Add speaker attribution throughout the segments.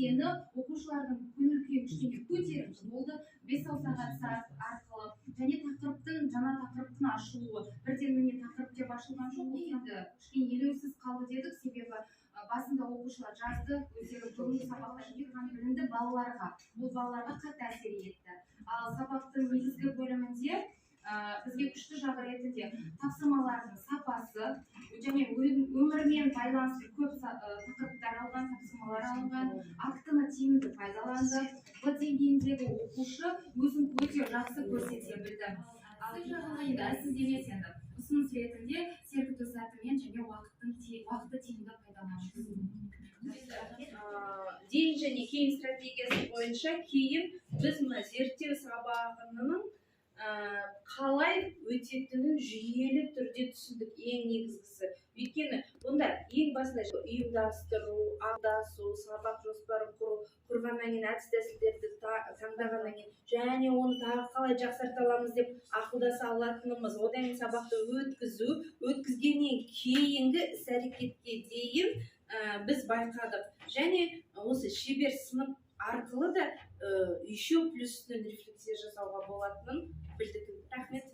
Speaker 1: келгені оқушылардың көңіл күйі кішкене көтеріңкі болды бес саусақ әдісі арқылы және тақырыптың жаңа тақырыптың ашылуы. Бірден міне тақырып деп ашылған жоқ, енді кішкене елеусіз қалды дедік, себебі басында оқушылар жазды, өздері бүгінгі сабақта үйренген білімді балаларға, бұл балаларға қатты әсер етті. Ал сабақтың негізгі бөлімінде бізге күшті жағы ретінде тапсырмалардың сапасы және өмірмен байланысты көп тақырыптар алған, тапсырмалар алынған, актыны тиімді пайдаланды. Б деңгейіндегі оқушы өзін өте жақсы көрсете білді. Ал жағына енді әлсіз емес, енді ұсыныс ретінде сергіту сәтімен және уақытты тиімді пайдалану.
Speaker 2: Дейін және кейін стратегиясы бойынша кейін біз мына зерттеу сабағының қалай өтетінін жүйелі түрде түсіндік, ең негізгісі. Өйткені бұнда ең басында ұйымдастыру, алдасу, сабақ жоспарын құру, құрғаннан кейін әдіс тәсілдерді таңдағаннан кейін және оны тағы қалай жақсарта аламыз деп ақылдаса алатынымыз, одан кейін сабақты өткізу, өткізгеннен кейінгі іс әрекетке дейін біз байқадық. Және осы шебер сынып арқылы да еще плюс үстінен рефлексия жасауға болатынын білдік. Рахмет.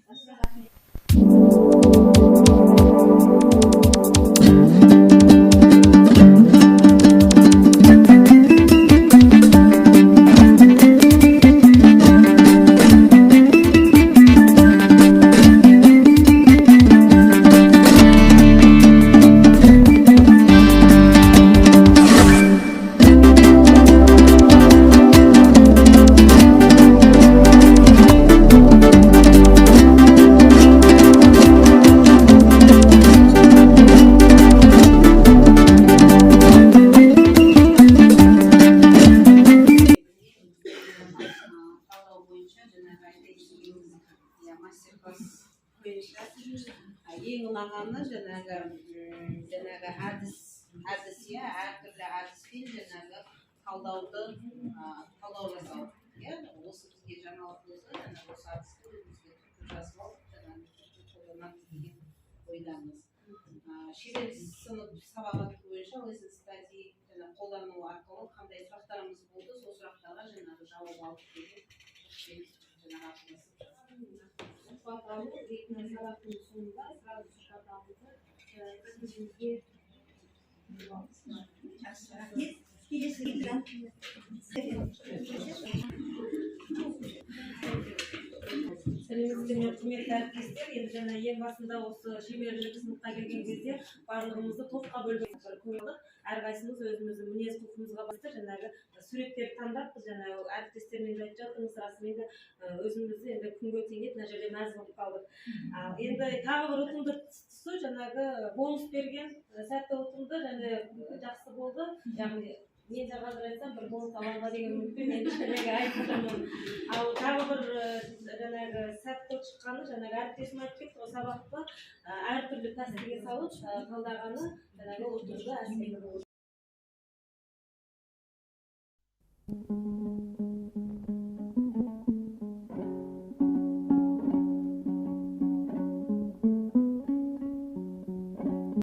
Speaker 3: Ең ұнағаны жаңағы әдіс иә, әртүрлі әдіспен жаңағы талдау жасау. Иә, осы бізге жаңалық болса, жаңағы осы әдісті өзімізге жазып алып, жаңағы қолданамыз деген ойдамыз. Шебер сынып сабағы бойынша lesson study жаңа қолдану арқылы қандай сұрақтарымыз болды, сол сұрақтарға жаңағы жауап алып деген жаңағы ақылдасып жаздық.
Speaker 4: Сұхбат алу, сабақтың соңында сразу сұхбат алуды өзімізге.
Speaker 5: Жақсы, рахмет. Келесі.
Speaker 4: Сәлеметсіздер ме, құрметті әріптестер. Енді жаңа ең басында осы шеберлік сыныпқа келген кезде барлығымызды топқа бөліп бір көңіл алдық. Әрқайсымыз өзіміздің мінез құлқымызға байланысты жаңағы суреттерді таңдап, біз жаңа әріптестермен де айтып жатырмыз, расымен де өзімізді енді күнге теңеп мына жерде мәз болып қалдық. Ал енді тағы бір ұтымды тұсы жаңағы бонус берген сәтті ұтымды және жақсы болды. Яғни мен де қазір айтсам бір бонус аламын ба деген үмітпен мен жаңағы айтып тұрмын. Ал тағы бір жаңағы сәтті шыққаны, жаңағы әріптесім айтып кетті ғой, сабақты әртүрлі тәсілге салып талдағаны жаңағы ұтымды әсерлі болды.